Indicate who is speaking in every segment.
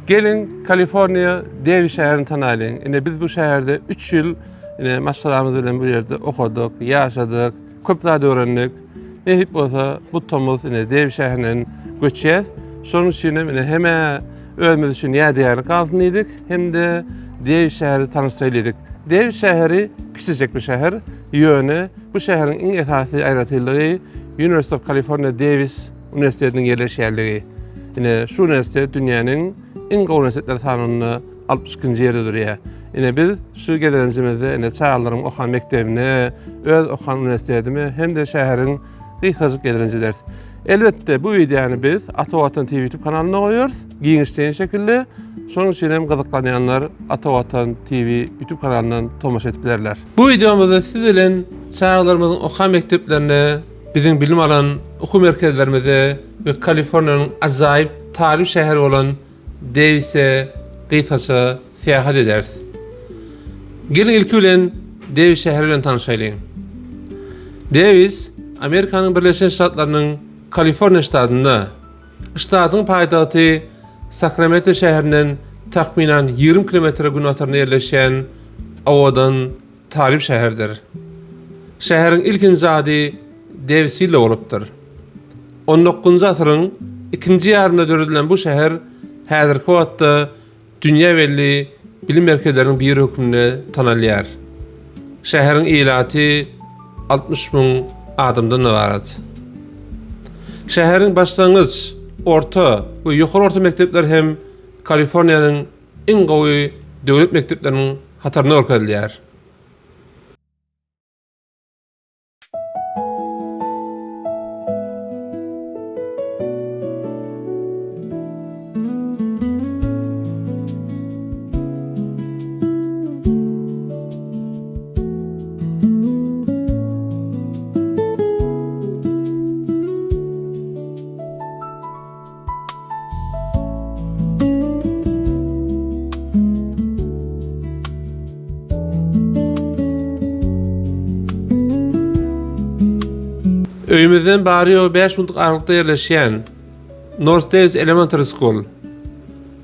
Speaker 1: Geliň, Kaliforniýa Dewis şäherini tanaýlyň. Ine biz bu şäherde 3 ýyl ine maşgalamyz bilen bu ýerde okadyk, ýaşadyk, köp zat öwrendik. Nesip bolsa bu tomus ine Dewis şäherinden göçýäs. Şonuň üçin hem ine hem özümiz üçin ýadygärlik galsyn diýdik, hem-de Dewis şäheri tanyşdyraýly diýdik. Dewis şäheri kiçijek bir şäher, ýöne bu şäheriň iň esasy aýratynlygy University of California Davis uniwersitetiniň ýerleşýänligi. Ine, şu uniwersitet dünýäniň iň gowy uniwersitetler sanawynda 62-nji ýerde durýar. Ine, biz şu gezelenjimizde ine çagalaryň okan mekdebine, öz okan uniwersitetime hem-de şäheriň gysgajyk gezelenç ederis. Elbetde, bu wideony biz Ata Watan TV YouTube kanalynda goýarys, giňişleýin şekilde. Şonuň üçin hem gyzyklanýanlar Ata Watan TV YouTube kanalyndan tomaşa edip bilerler. Bu wideomyzda siz bilen çagalarymyzyň okan mekdeplerine, biziň bilim alan okuw merkezlerimize we Kaliforniýanyň ajaýyp taryhy şäheri bolan Dewise gysgaça syýahat ederis. Geliň ilki bilen Dewis şäheri bilen tanyşaýlyň. Dewis Amerikanyň Birleşen Ştatlarynyň Kaliforniýa ştatynda, ştatyň paýtagty Sakramento şäherinden takmynan 20 kilometre günortasynda ýerleşýän owadan talyp şäherdir. Şäheriň ilkinji ady Dewsilla bolupdyr. On dokuzynjy asyryň ikinji ýarymynda döredilen bu şäher häzirki wagtda dünýä belli bilim merkezleriniň biri hökmünde tanalýar. Şäheriň ilaty 60 müň adamdan ybarat. Şäheriň başlangyç, orta we ýokary orta mekdepleri hem Kaliforniýanyň iň gowy döwlet mekdepleriniň hatarynda görkezilýär. Öýümizden bary-ýogy 5 minutlyk aralykda ýerleşýän North Davis Elementary School,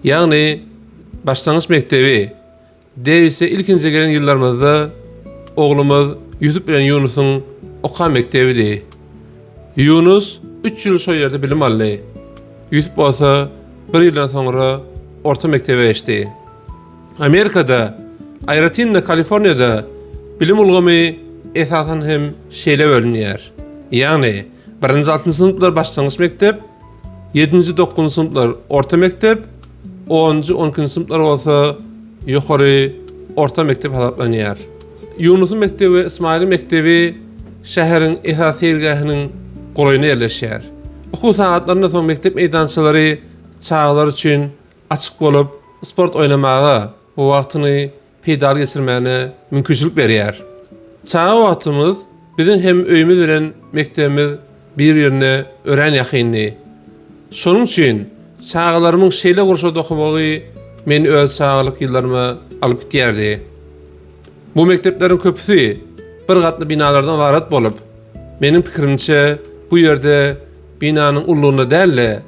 Speaker 1: ýagny başlangyç mekdebi Dewise ilkinji gelen ýyllarymyzda oglumyz Ýusup bilen Ýunusyň okan mekdebidi. Ýunus üç ýyl şol ýerde bilim aldy. Ýusup bolsa bir ýyldan soňra orta mekdebe geçdi. Amerikada, aýratyn-da Kaliforniýada bilim ulgamy esasan hem şeýle bölünýär. Ýagny, birinji-altynjy synplar başlangyç mekdep, ýedinji-dokuzynjy synplar orta mekdep, Onunjy, on ikinji synplar bolsa ýokary orta mekdep hasaplanýar. Ýunusyň mekdebi we Ysmaýylyň mekdebi şäheriň esasy seýilgähiniň golaýynda ýerleşýär. Okuw sagatlaryndan soň mekdep meýdançalary çagalar üçin açyk bolup, sport oýnamaga we wagtyny peýdaly geçirmäne mümkinçilik berýär. Çaga wagtymyz biziň hem öýümiz bilen mekdebimiz bir-birine örän ýakyndy. Şonuň üçin çagalarymyň şeýle gurşawda okamagy meni öz çagalyk ýyllaryma alyp gitýärdi. Bu mekdepleriň köpüsi bir gatly binalardan ybarat bolup, meniň pikirimçe, bu ýerde binanyň ululygyna däl-de,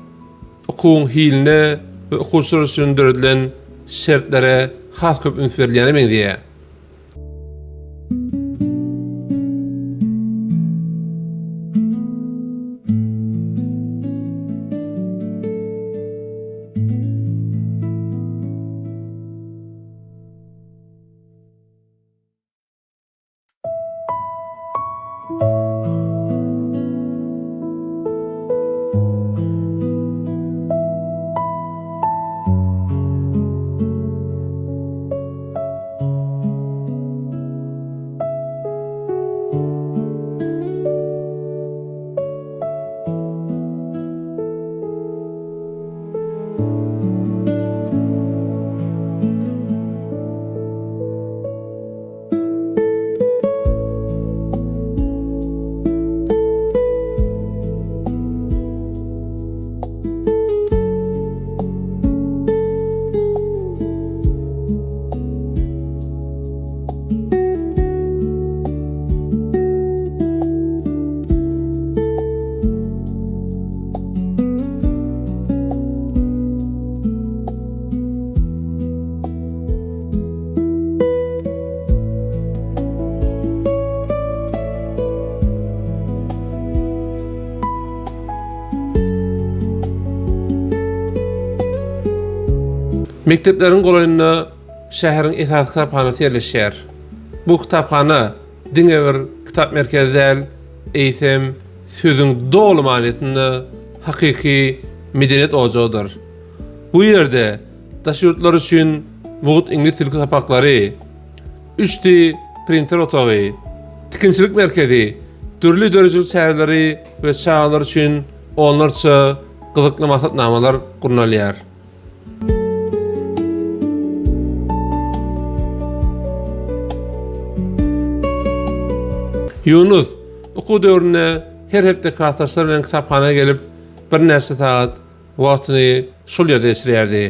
Speaker 1: okuwyň hiline we okuwçylar üçin döredilen şertlere has köp üns berilýäne meňzeýär. Mekdepleriň golaýynda şäheriň esasy kitaphanasy ýerleşýär. Bu kitaphana diňe bir kitap merkezi däl, eýsem sözüň doly manysynda hakyky medeniýet ojagydyr. Bu ýerde daşary ýurtlar üçin mugt iňlis dili sapaklary, 3D printer otagy, tikinçilik merkezi, dürli döredijilik çäreleri we çagalar üçin onlarça gyzykly maksatnamalar gurnalýar. Ýunus okuw döwründe her hepde klasdaşlary bilen kitaphana gelip, birnäçe sagat wagtyny şol ýerde geçirýärdi.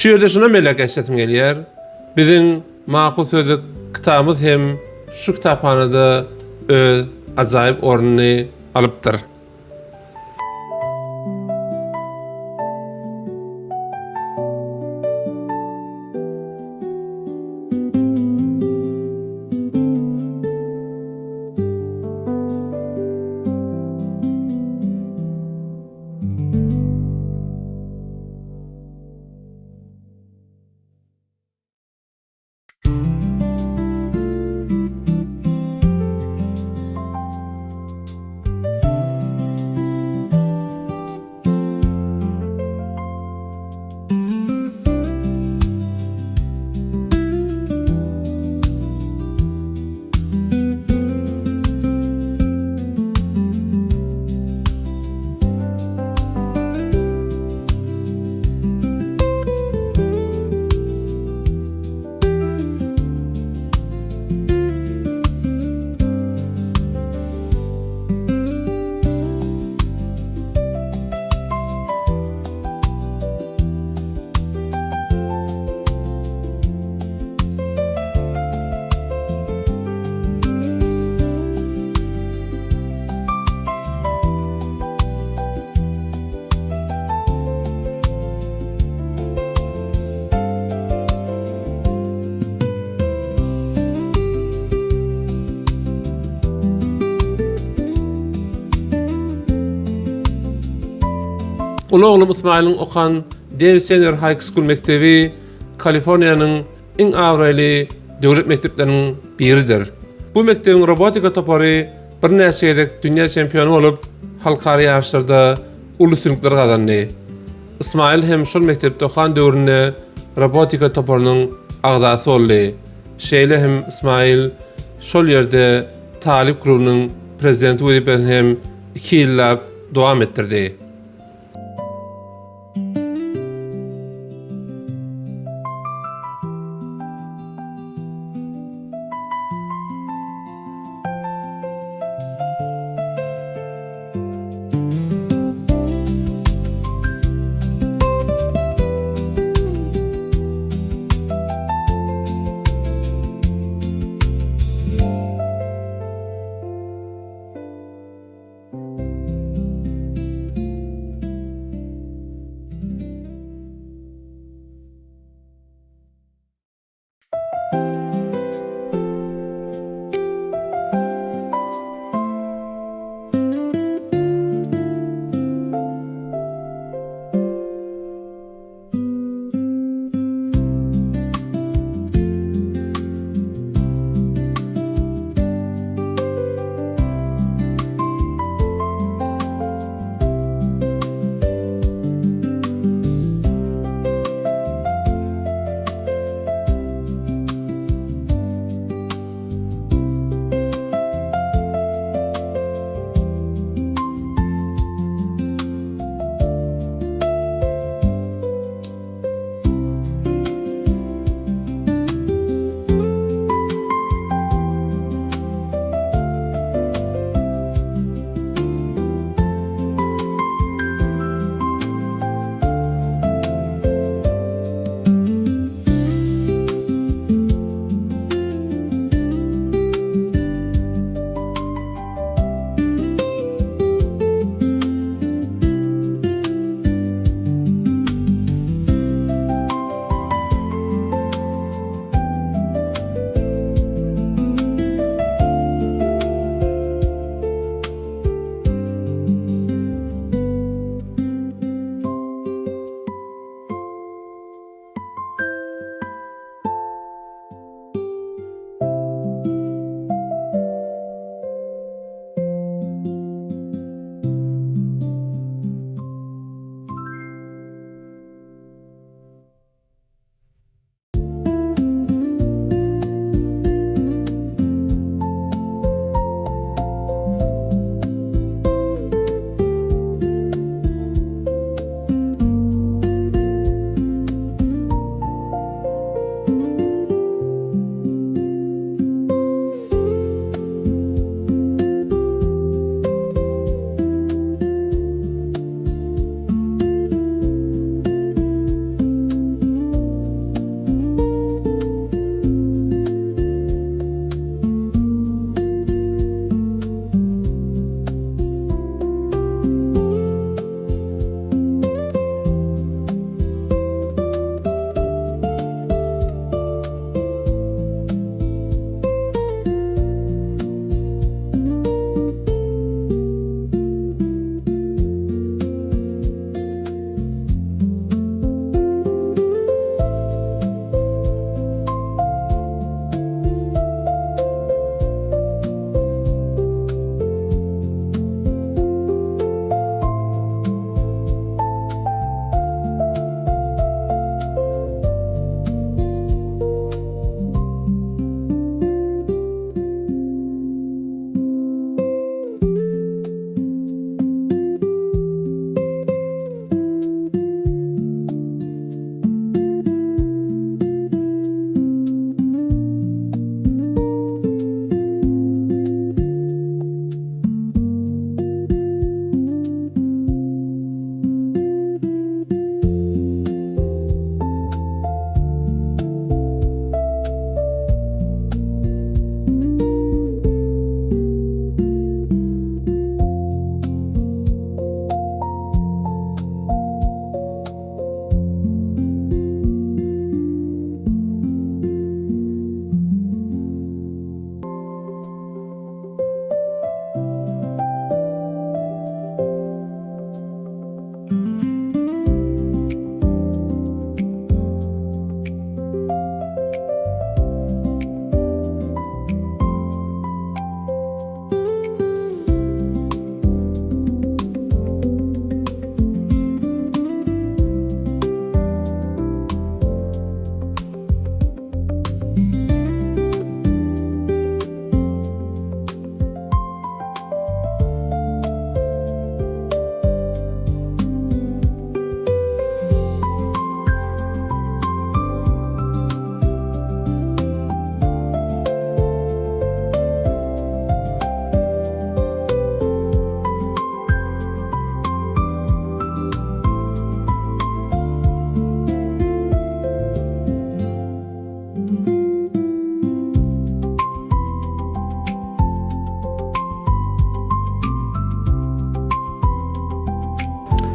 Speaker 1: Şu ýerde şuna belläp geçesim gelýär. Biziň Makul sözlük kitabymyz hem şu kitaphanada öz ajaýyp ornuny alypdyr. Uly oglum Ysmaýylyň okan Davis Senior High School mekdebi Kaliforniýanyň iň abraýly döwlet mekdepleriniň biridir. Bu mekdebiň robotika topary birnäçe gezek dünýä çempiony bolup, halkara ýaryşlarda uly üstünlikler gazandy. Ysmaýyl hem şol mekdepde okan döwründe robotika toparynyň agzasy boldy. Şeýle hem Ysmaýyl şol ýerde talyp klubunyň prezidenti wezipesini hem iki ýyllap dowam etdirdi.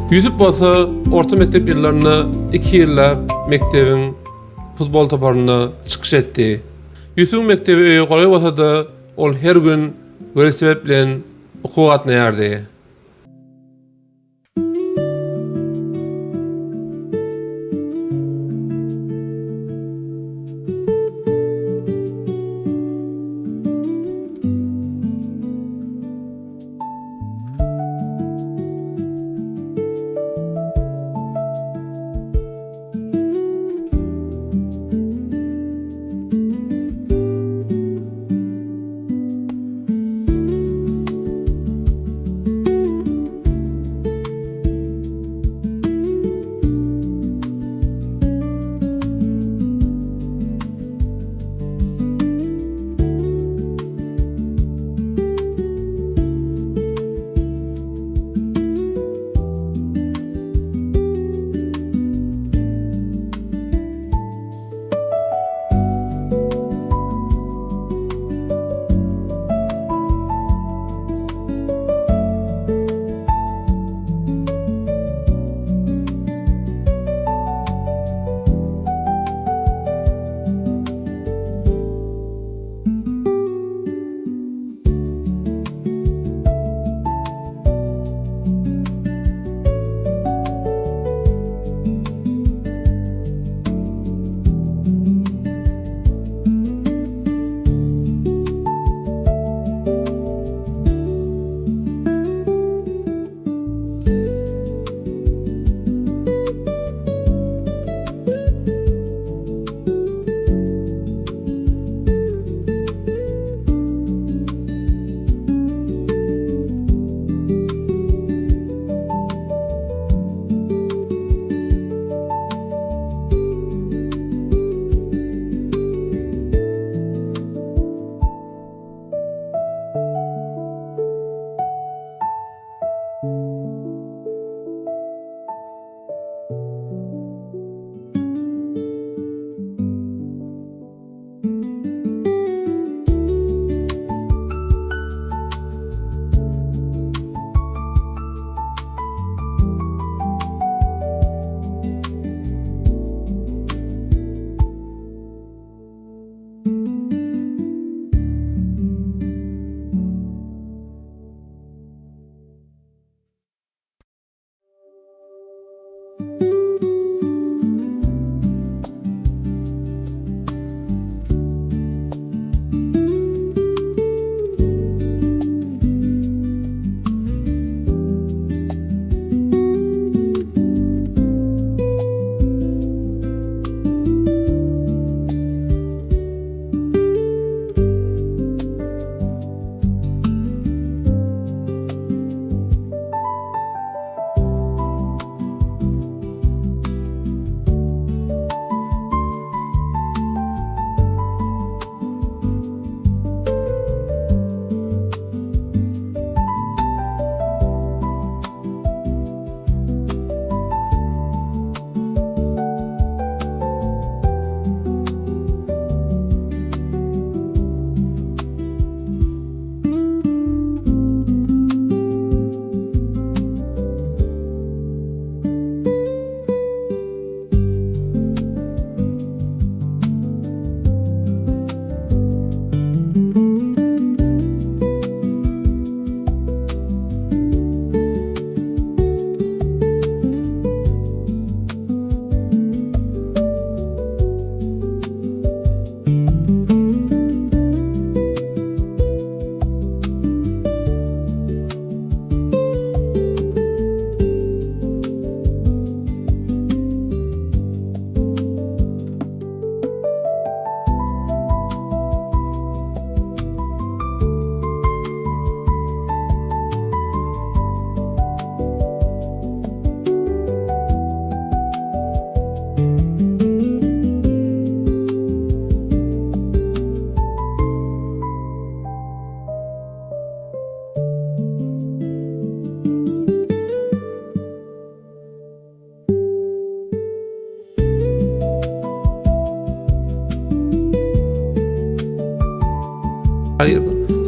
Speaker 1: Ýusup bolsa orta mekdep ýyllarynda 2 ýyllap mekdebiň futbol toparynda çykyş etdi. Ýusubyň mekdebi öýe golaý bolsa-da, ol her gün welosiped bilen okuwa gatnaýardy.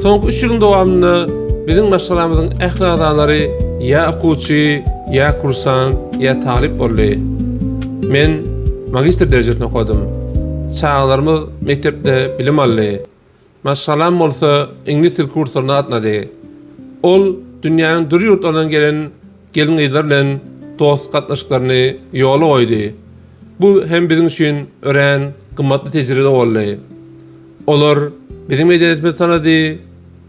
Speaker 1: Soňky üç ýylyň dowamynda biziň maşgalamyzyň ähli agzalary ýa okuwçy, ýa kursant, ýa talyp boldy. Men magistr derejesini okadym. Çagalarymyz mekdepde bilim aldy. Maşgalam bolsa iňlis dil kurslaryna gatnady. Ol dünýäniň dürli ýurtlaryndan gelen gelin-gyzlar bilen dostluk gatnaşyklaryny ýola goýdy. Bu hem biziň üçin örän gymmatly tejribe boldy. Olar biziň medeniýetimizi tanady,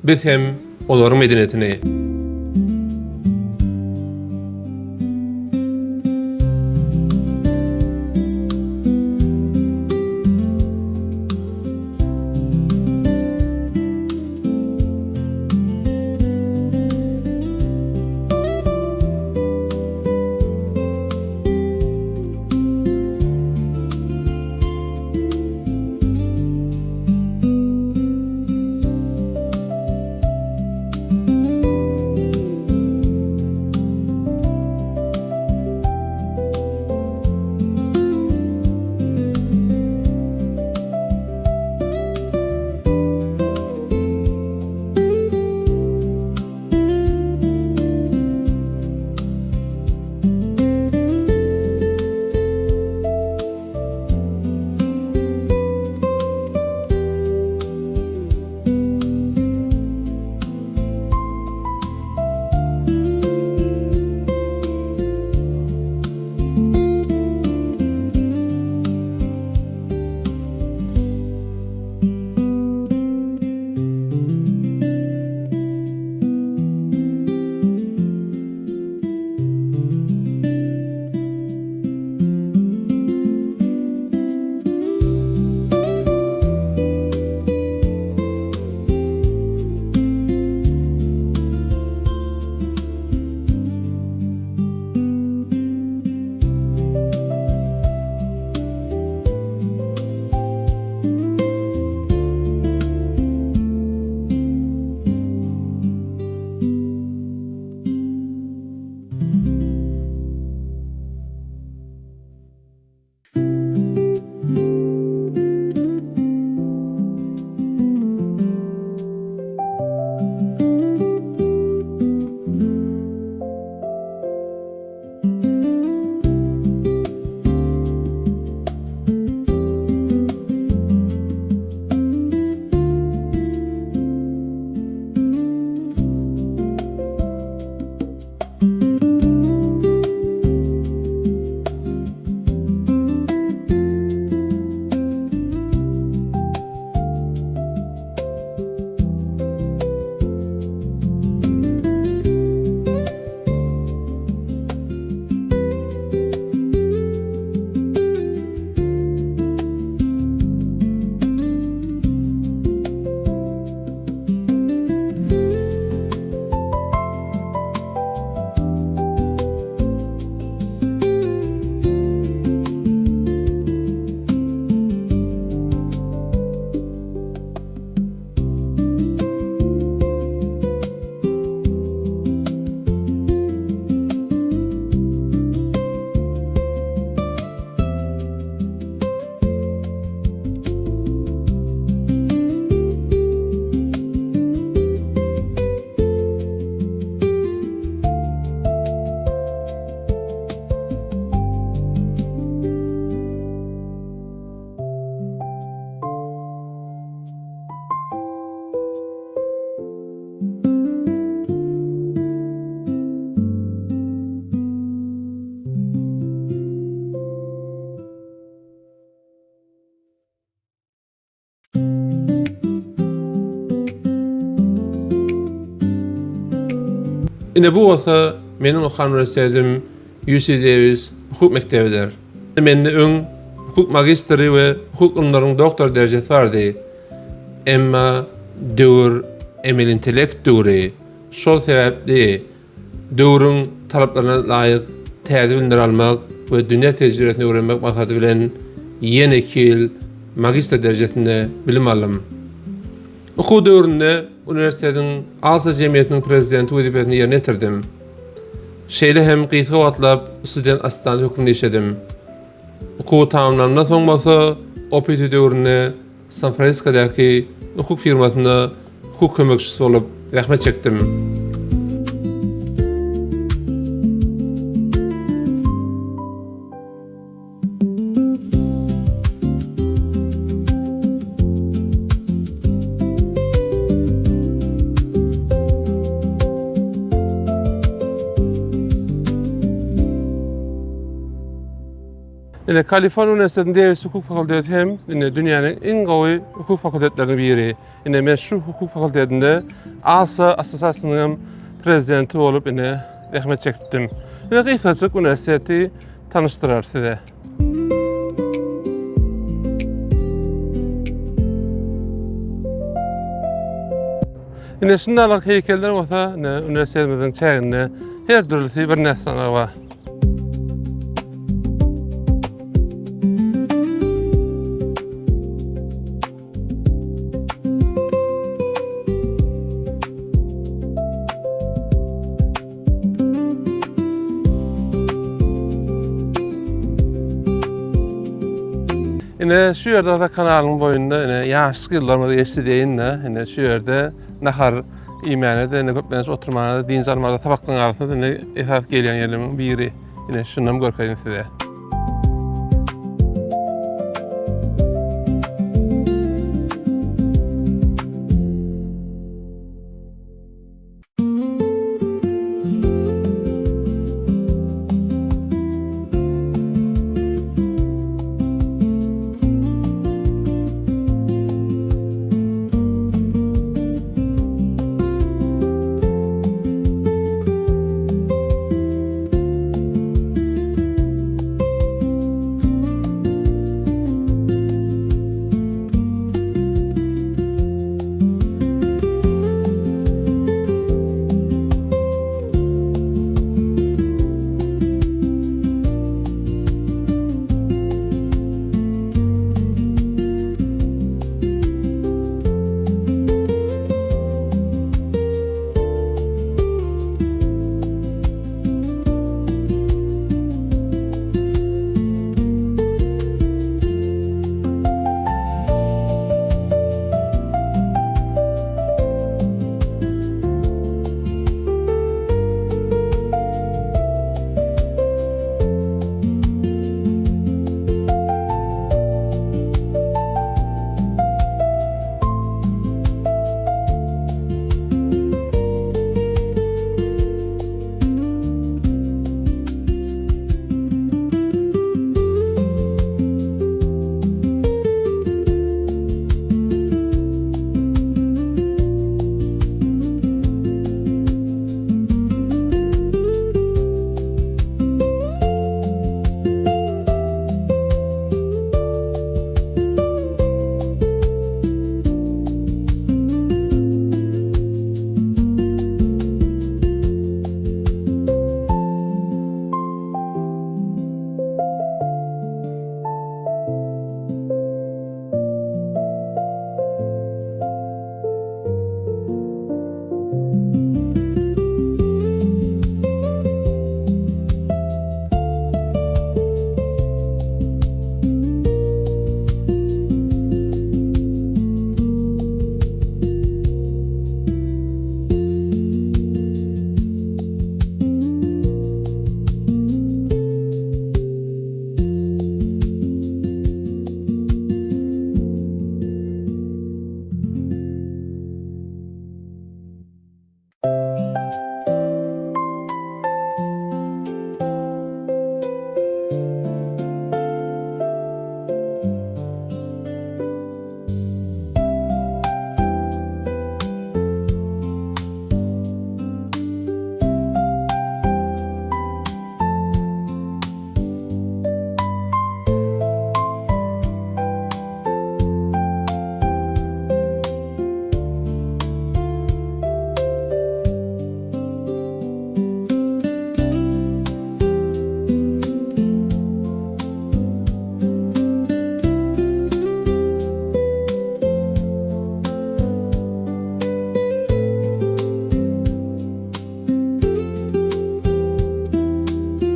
Speaker 1: biz hem olaryň medeniýetini. Ine bu bolsa meniň okan uniwersitetim UC Davis hukuk mekdebidir. Mende öň hukuk magistri we hukuk ylymlarynyň doktor derejesi bardy. Emma döwür emeli intellekt döwri. Şol sebäpli döwrüň talaplaryna laýyk täze bilimler almak we dünýä tejribesini öwrenmek maksady bilen ýene iki ýyl magistr derejesinde bilim aldym. Okuw döwründe uniwersitetiň ALSA jemgyýetiniň prezidenti wezipesini ýerine ýetirdim. Şeýle hem gysga wagtlap student assistanty hökmünde işledim. Okuwy tamamlanymdan soň bolsa OPT döwründe San Fransiskodaky hukuk firmasynda hukuk kömekçisi bolup zähmet çekdim. Ine, Kaliforniýa uniwersitetiniň Dewis hukuk fakulteti hem ine dünýäniň iň gowy hukuk fakultetleriniň biri. Ine men şu hukuk fakultetinde ASA assosiasiýasynyň hem prezidenti bolup ine zähmet çekipdim. Ine gysgajyk uniwersiteti tanyşdyrar size. Ine şundalyk heýkeller bolsa ine uniwersitetimiziň çäginde her dürlüsi bir näsanagy bar. Ine şu ýerde bolsa kanalyň boýunda ine ýaşlyk ýyllarymyz geçdi diýeýin-de, ine şu ýerde nahar iýmäne-de, ine köplenç oturmana-da, dynç almaga-da sapaklaryň arasynda ine esasy gelýän ýerlerimiň biri. Ine şunam görkezeyim size.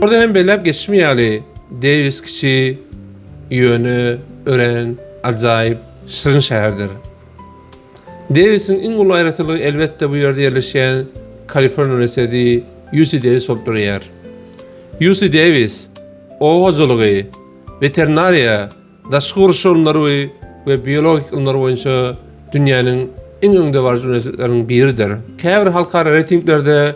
Speaker 1: Orada hem belläp geçişim ýaly, Dewis kiçi, ýöne örän ajaýyp, şirin şäherdir. Dewisiň iň uly aýratynlygy elbetde bu ýerde ýerleşýän Kaliforniýa uniwersiteti UC Davis bolup durýar. UC Davis oba hojalygy, weterinariýa, daşky gurşaw ylymlary we biologik ylymlar boýunça dünýäniň iň öňdebaryjy uniwersitetleriniň biridir. Käbir halkara reýtinglerde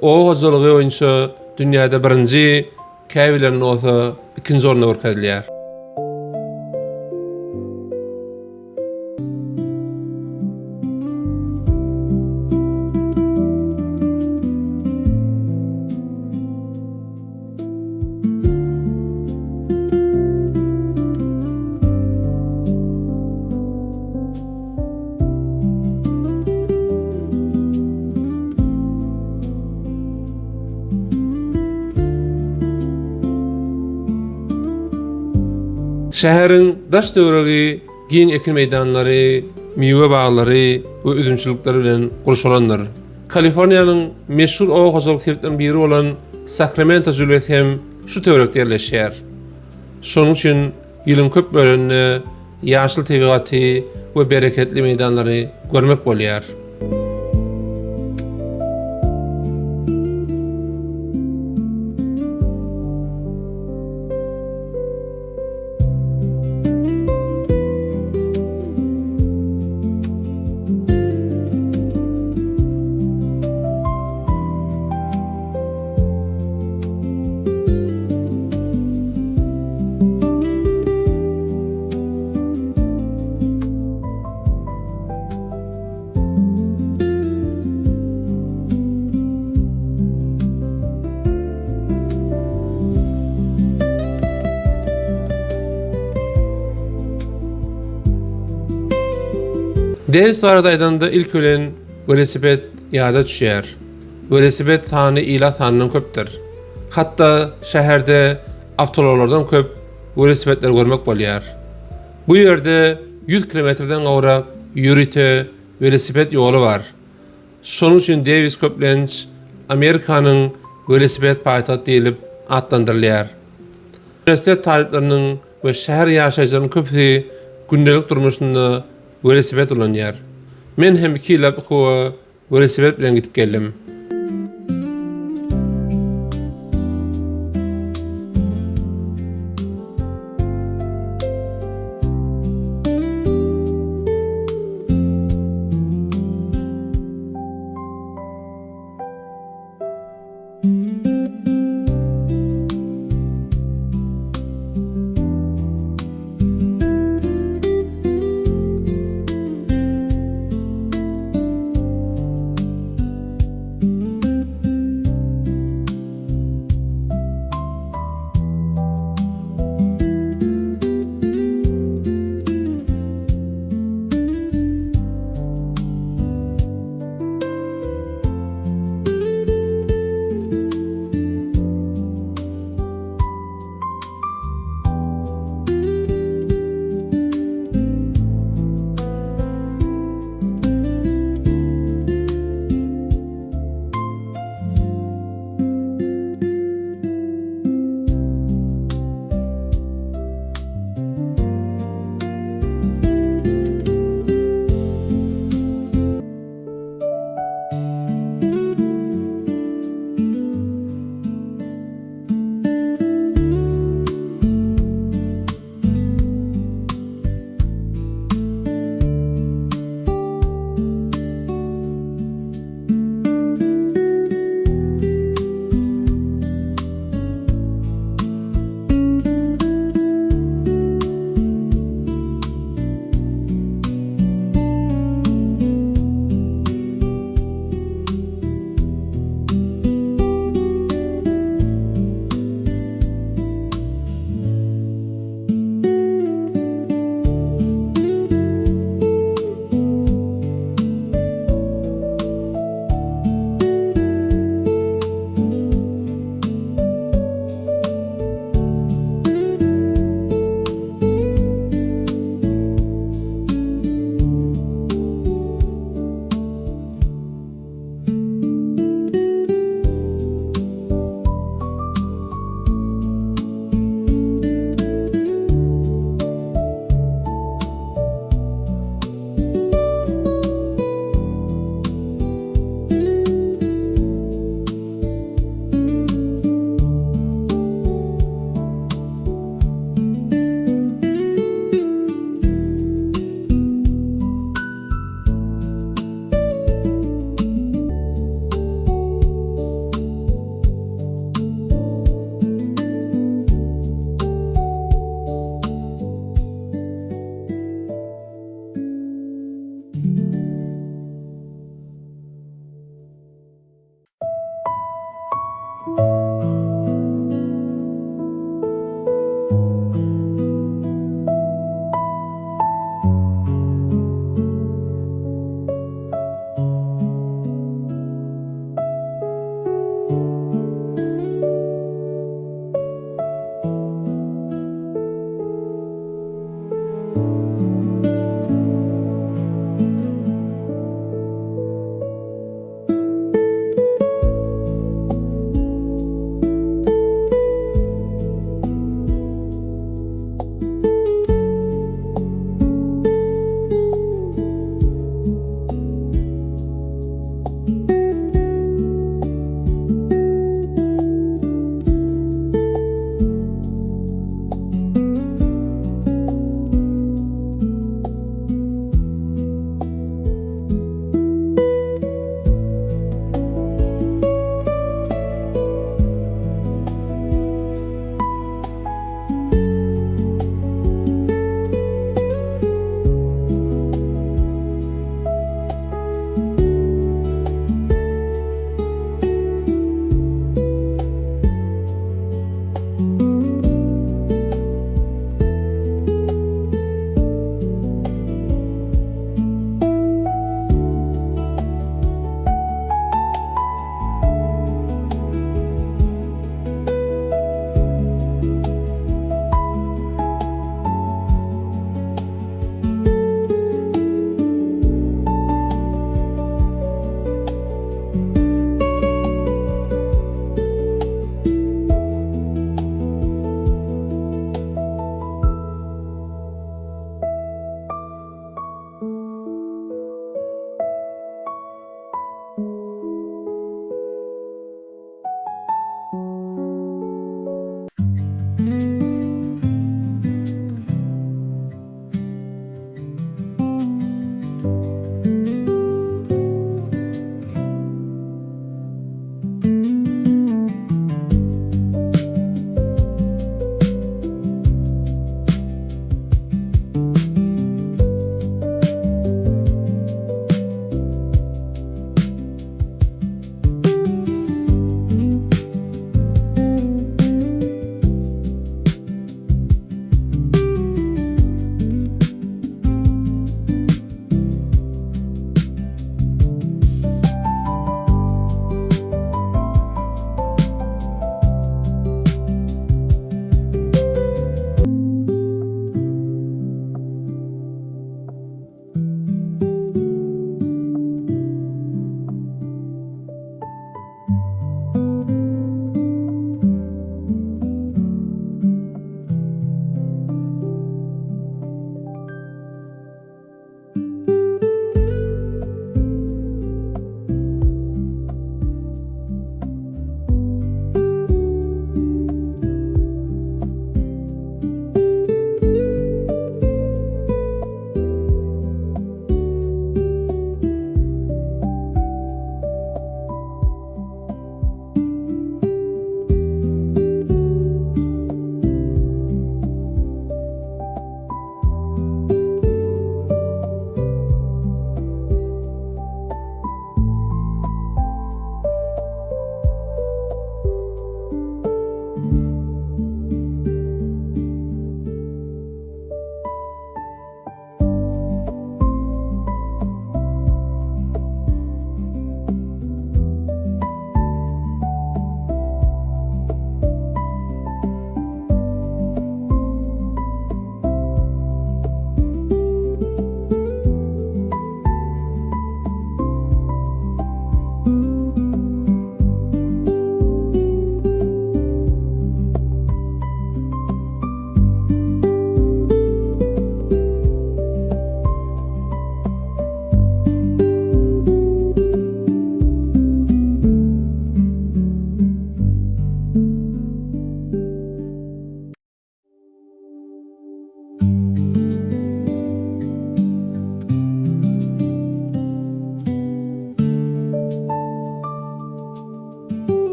Speaker 1: oba hojalygy boýunça dünýäde birinji, käbirlerinde bolsa. ikinji orunda görkezilýär. Şäheriň daş-töweregi giň ekin meýdanlary, miwe baglary we üzümçilikler bilen gurşalandyr. Kaliforniýanyň meşhur oba hojalyk sebitleriniň biri bolan Sakramento jülgesi hem şu töwerekde ýerleşýär. Şonuň üçin ýylyň köp böleginde ýaşyl tebigaty we bereketli meýdanlary görmek bolýar. Dewis barada aýdanda ilki bilen welosiped ýada düşýär. Welosiped sany ilat sanyndan köpdür. Hatda şäherde awtoulaglardan köp welosipedleri görmek bolýar. Bu ýerde 100 kilometrden gowrak ýörite welosiped ýoly bar. Şonuň üçin Dewis köplenç Amerikanyň welosiped paýtagty diýlip atlandyrylýar. Uniwersitet talyplarynyň we şäher ýaşaýjylarynyň köpüsi gündelik durmuşynda welosiped ulanýar. Men hem iki ýyllap okuwa welosiped bilen gidip geldim.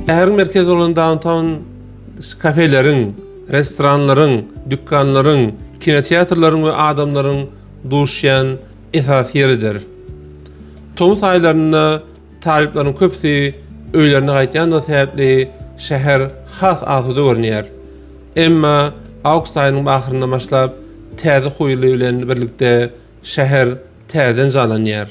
Speaker 1: Şäheriň merkezi bolan downtown kafeleriň, restoranlaryň, dükanlaryň, kinoteatrlaryň we adamlaryň duşýan esasy ýeridir. Tomus aýlarynda talyplaryň köpüsi öýlerine gaýtýandygy sebäpli şäher has asuda görünýär. Emma awgust aýynyň ahyryndan başlap täze okuw ýyly bilen birlikde şäher täzeden janlanýar.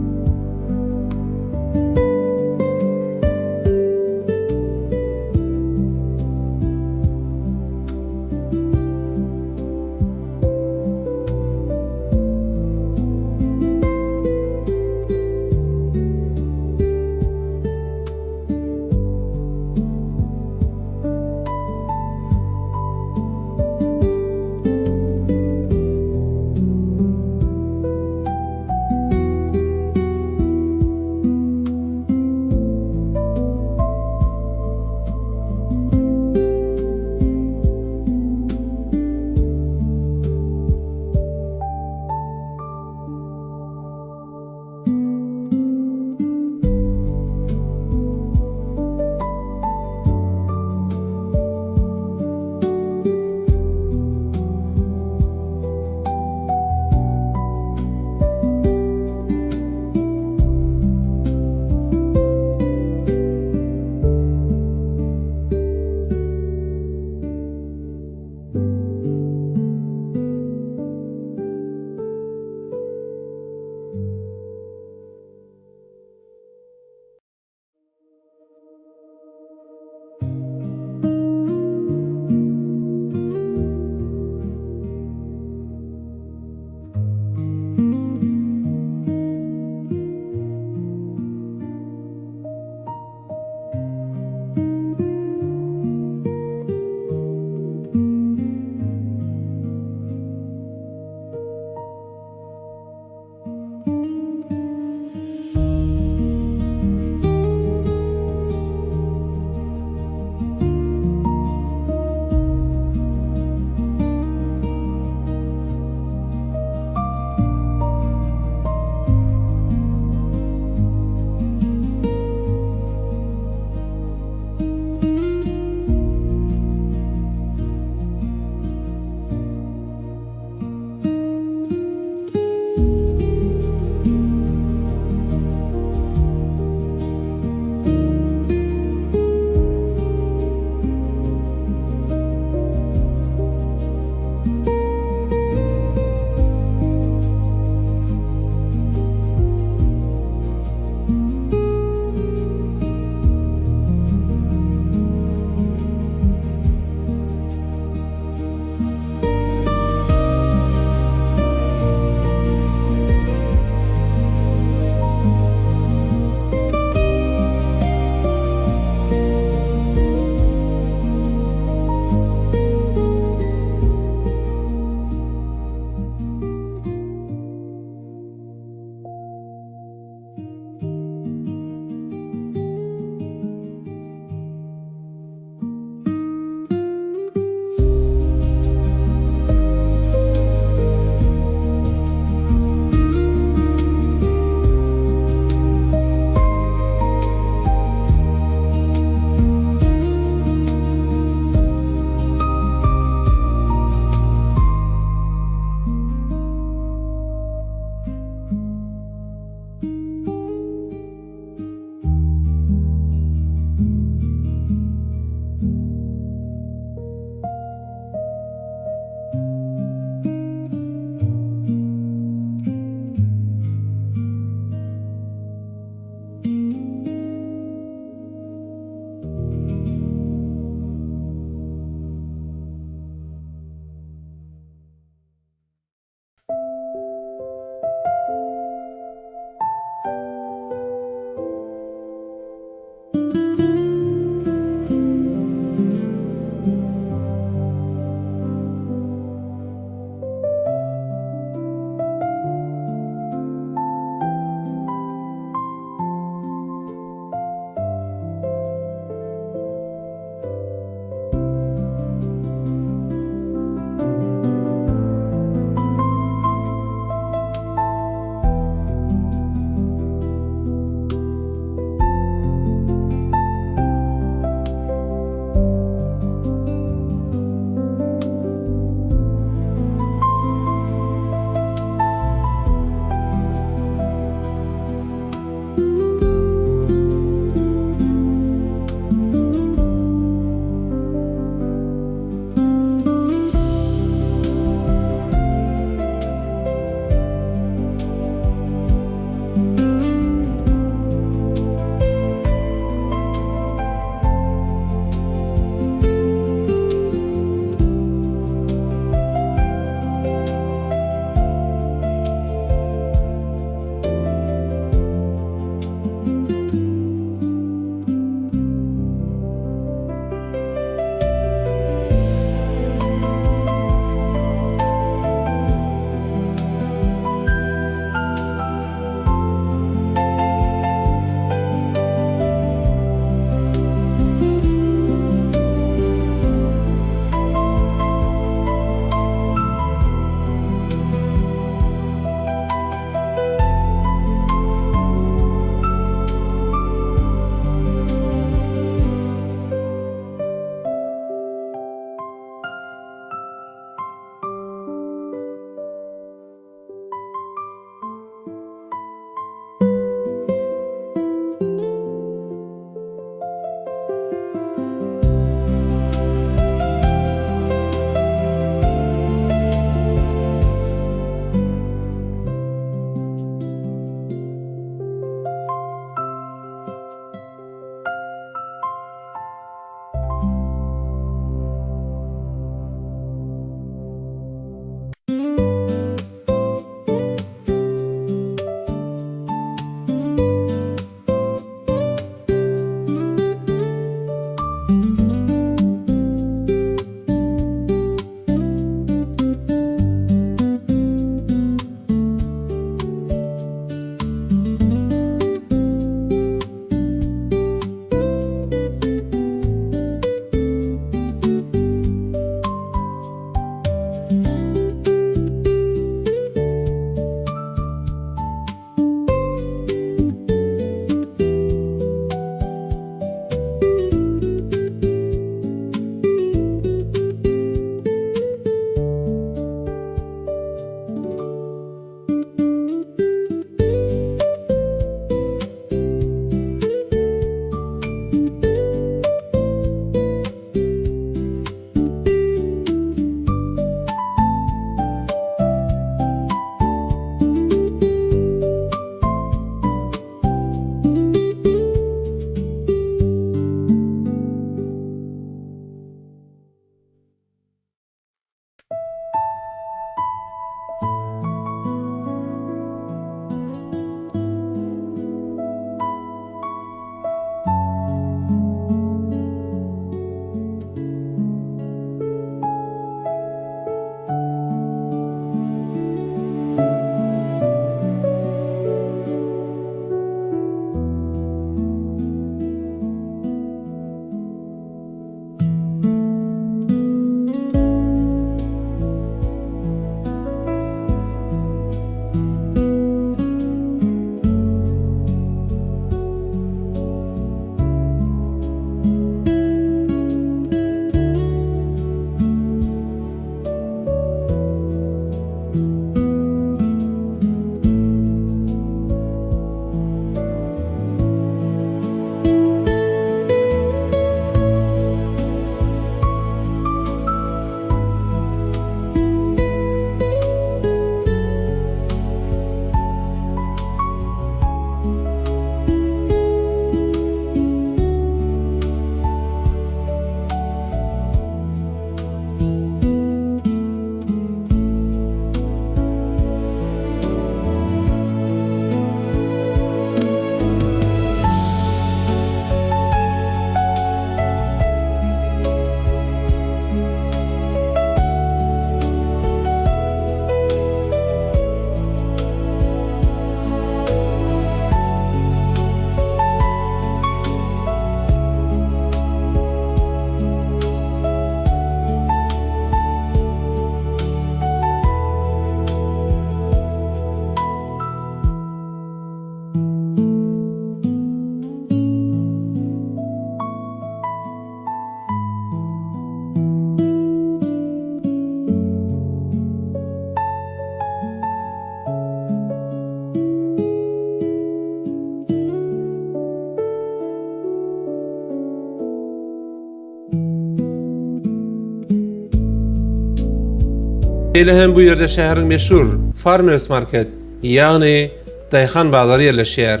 Speaker 1: Şeýle hem bu ýerde şäheriň meşhur Farmers Market, ýagny daýhan bazary ýerleşýär.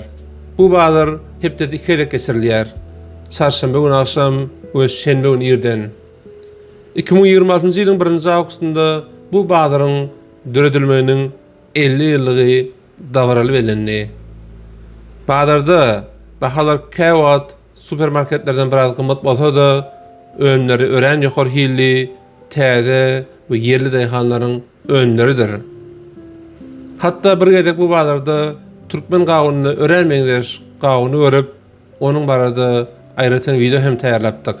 Speaker 1: Bu bazar hepdede iki gezek geçirilýär. Çarşenbe güni agşam we şenbe güni irden. 2026-njy ýylyň birinji awgustynda bu bazaryň döredilmeginiň 50 ýyllygy dabaraly bellendi. Bazarda bahalar käwagt supermarketlerden biraz gymmat bolsa-da, önümleri örän ýokary hilli, täze we ýerli daýhanlaryň önümleridir. Hatda bir gezek bu bazarda türkmen gawunyna örän meňzeş gawuny görüp, onuň barada aýratyn wideo hem taýýarlapdyk.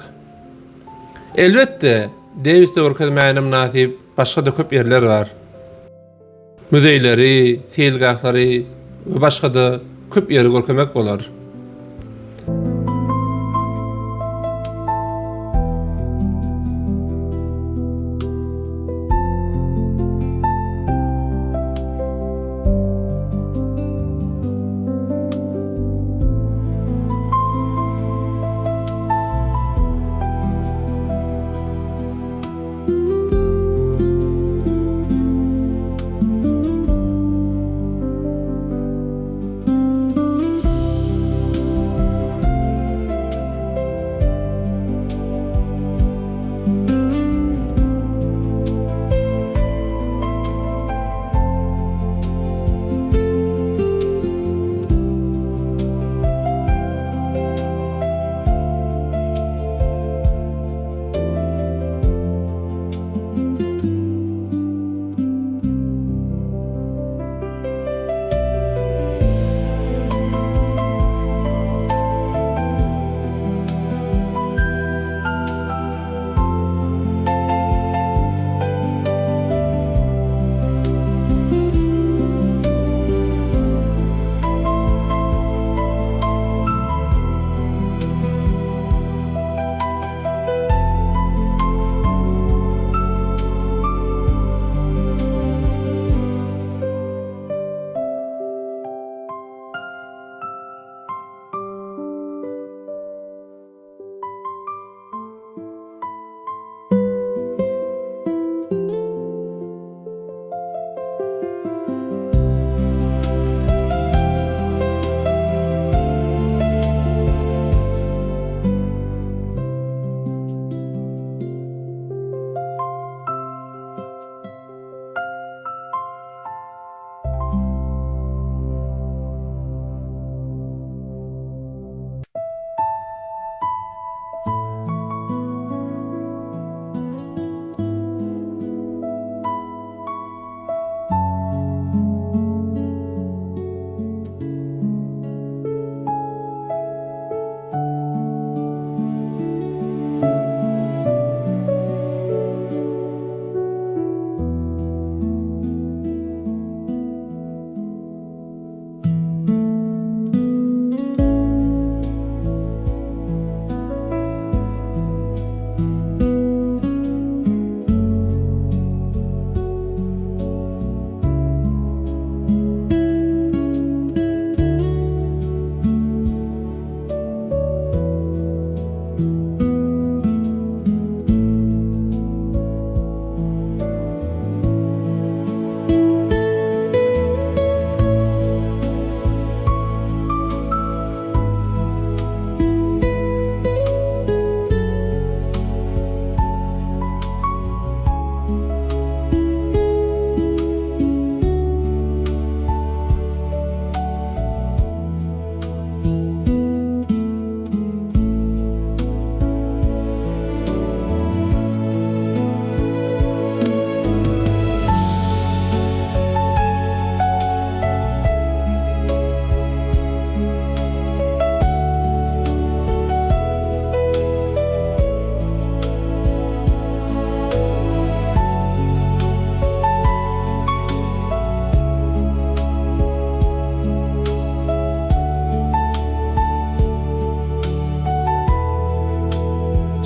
Speaker 1: Elbetde, Dewisde görkezmäge mynasyp başga-da köp ýerler bar. Muzeýleri, seýilgähleri we başga-da köp ýeri görkezmek bolar.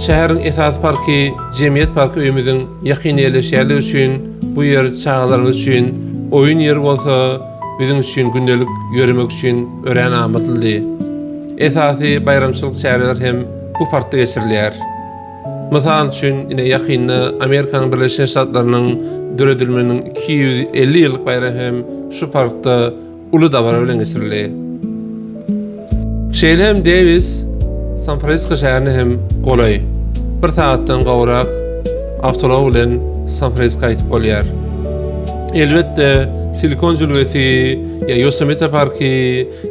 Speaker 1: Şäheriň esasy parky Jemgyýet parky öýümiziň ýakyn ýerleşýänligi üçin bu ýer çagalarymyz üçin oýun ýeri bolsa biziň üçin gündelik ýöremek üçin örän amatlydy. Esasy baýramçylyk çäreler hem bu parkda geçirilýär. Mysal üçin, ine ýakynda Amerikanyň Birleşen Ştatlarynyň döredilmeginiň 250 ýyllyk baýramy hem şu parkda uly dabara bilen geçirildi. Şeýle hem Dewis San Fransisko şäherine hem golaý. Bir sagatdan gowrak awtoulag bilen San Fransisko ýetip bolýar. Elbetde, Silikon jülgesi ýa Ýosemite parky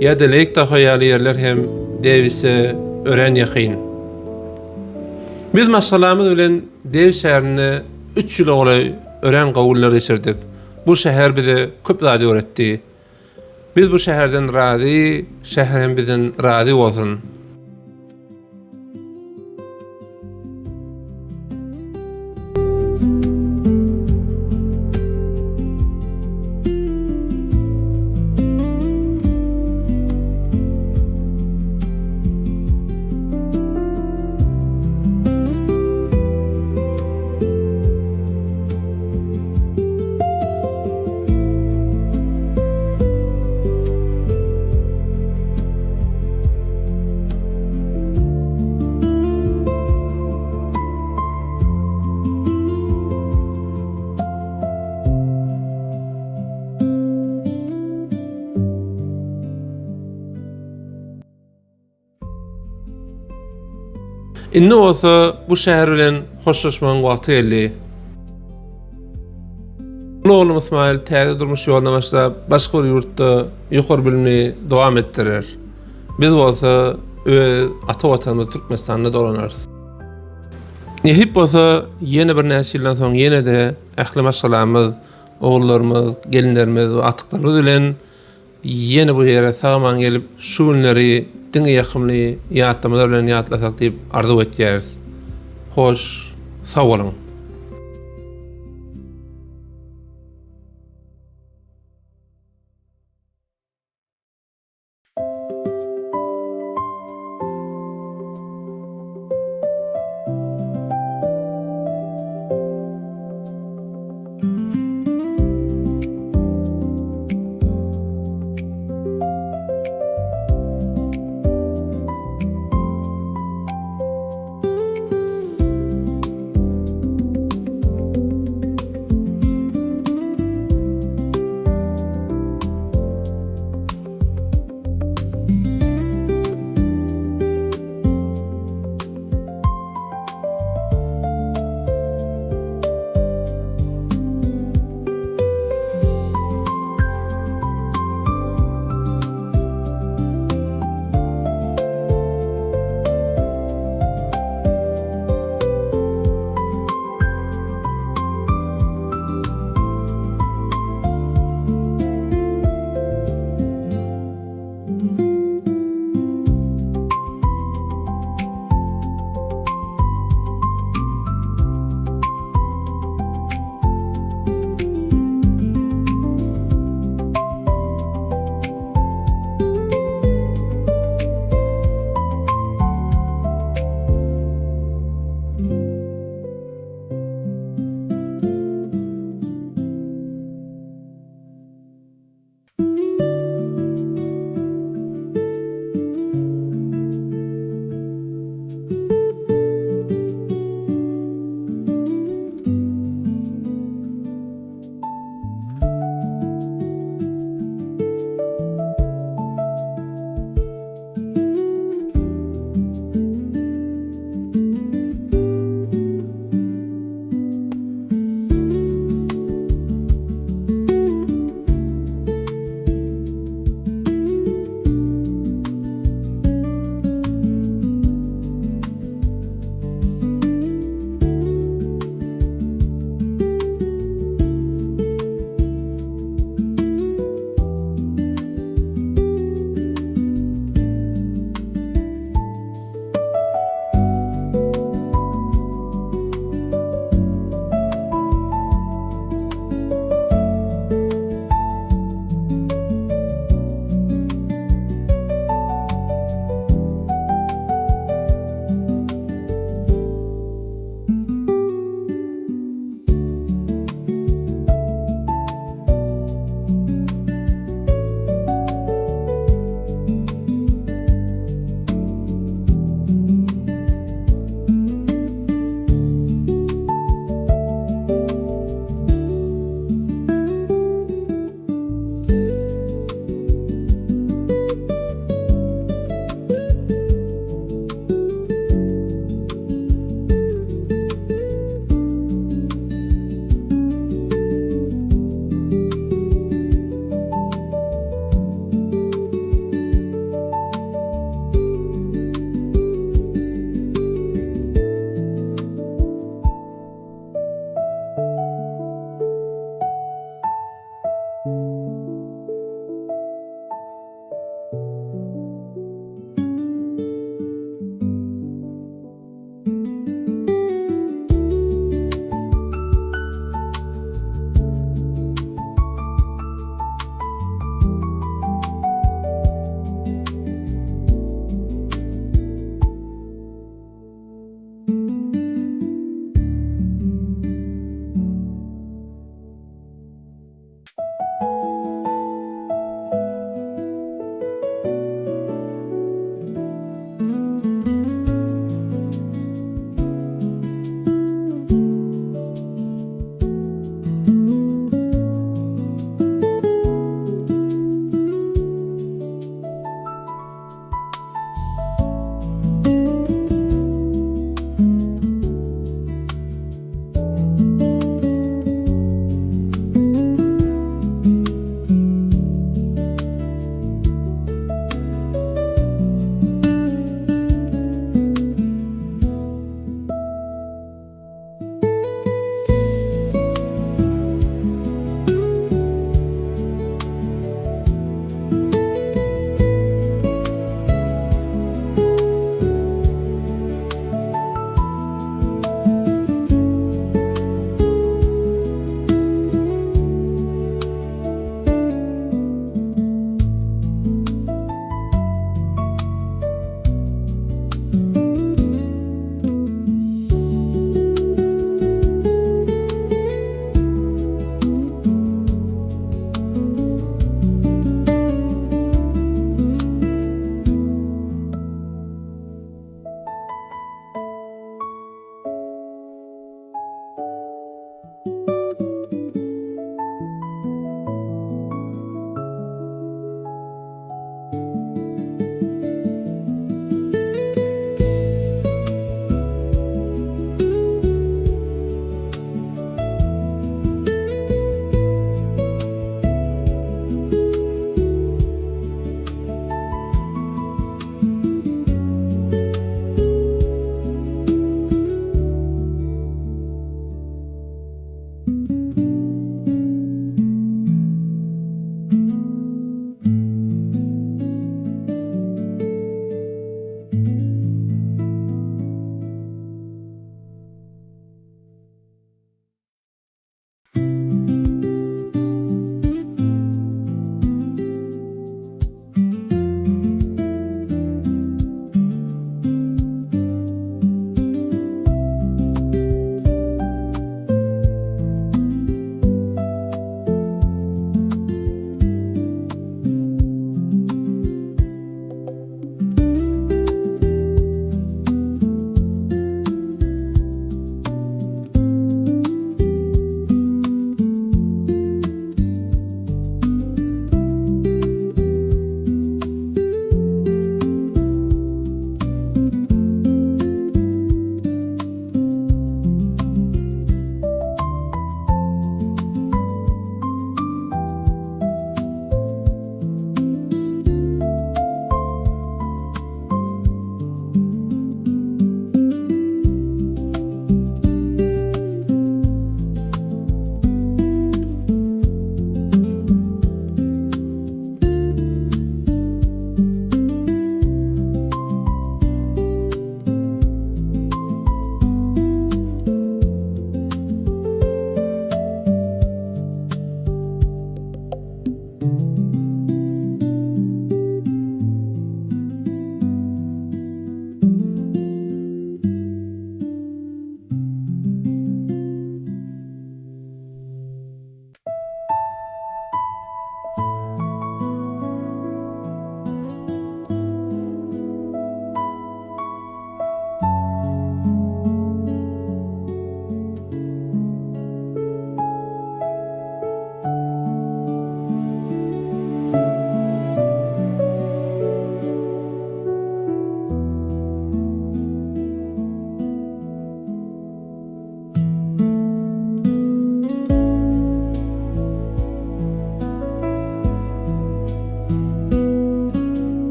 Speaker 1: ýa-da Leýk Tahoe ýaly ýerler hem Dewise örän ýakyn. Biz maşgalamyz bilen Dewis şäherinde üç ýyla golaý örän gowy günler geçirdik. Bu şäher bize köp zady öwretdi. Biz bu şäherden razy, şäher hem bizden razy bolsun. Indi bolsa bu şäher bilen hoşlaşmagyň wagty geldi. Uly oglum Ysmaýyl täze durmuş ýoluna başlap, başga bir ýurtda ýokary bilimini dowam etdirer. Biz bolsa öz ata watanymyz Türkmenistanda dolanarys. Nesip bolsa, ýene birnäçe ýyldan soň ýene-de ähli maşgalamyz, ogullarymyz, gelinlerimiz we agtyklarymyz bilen Ýene bu ýere sag-aman gelip, şu günleri diňe ýakymly ýatlamalar bilen ýatlasak diýip arzuw etýäris. Hoş, sag boluň!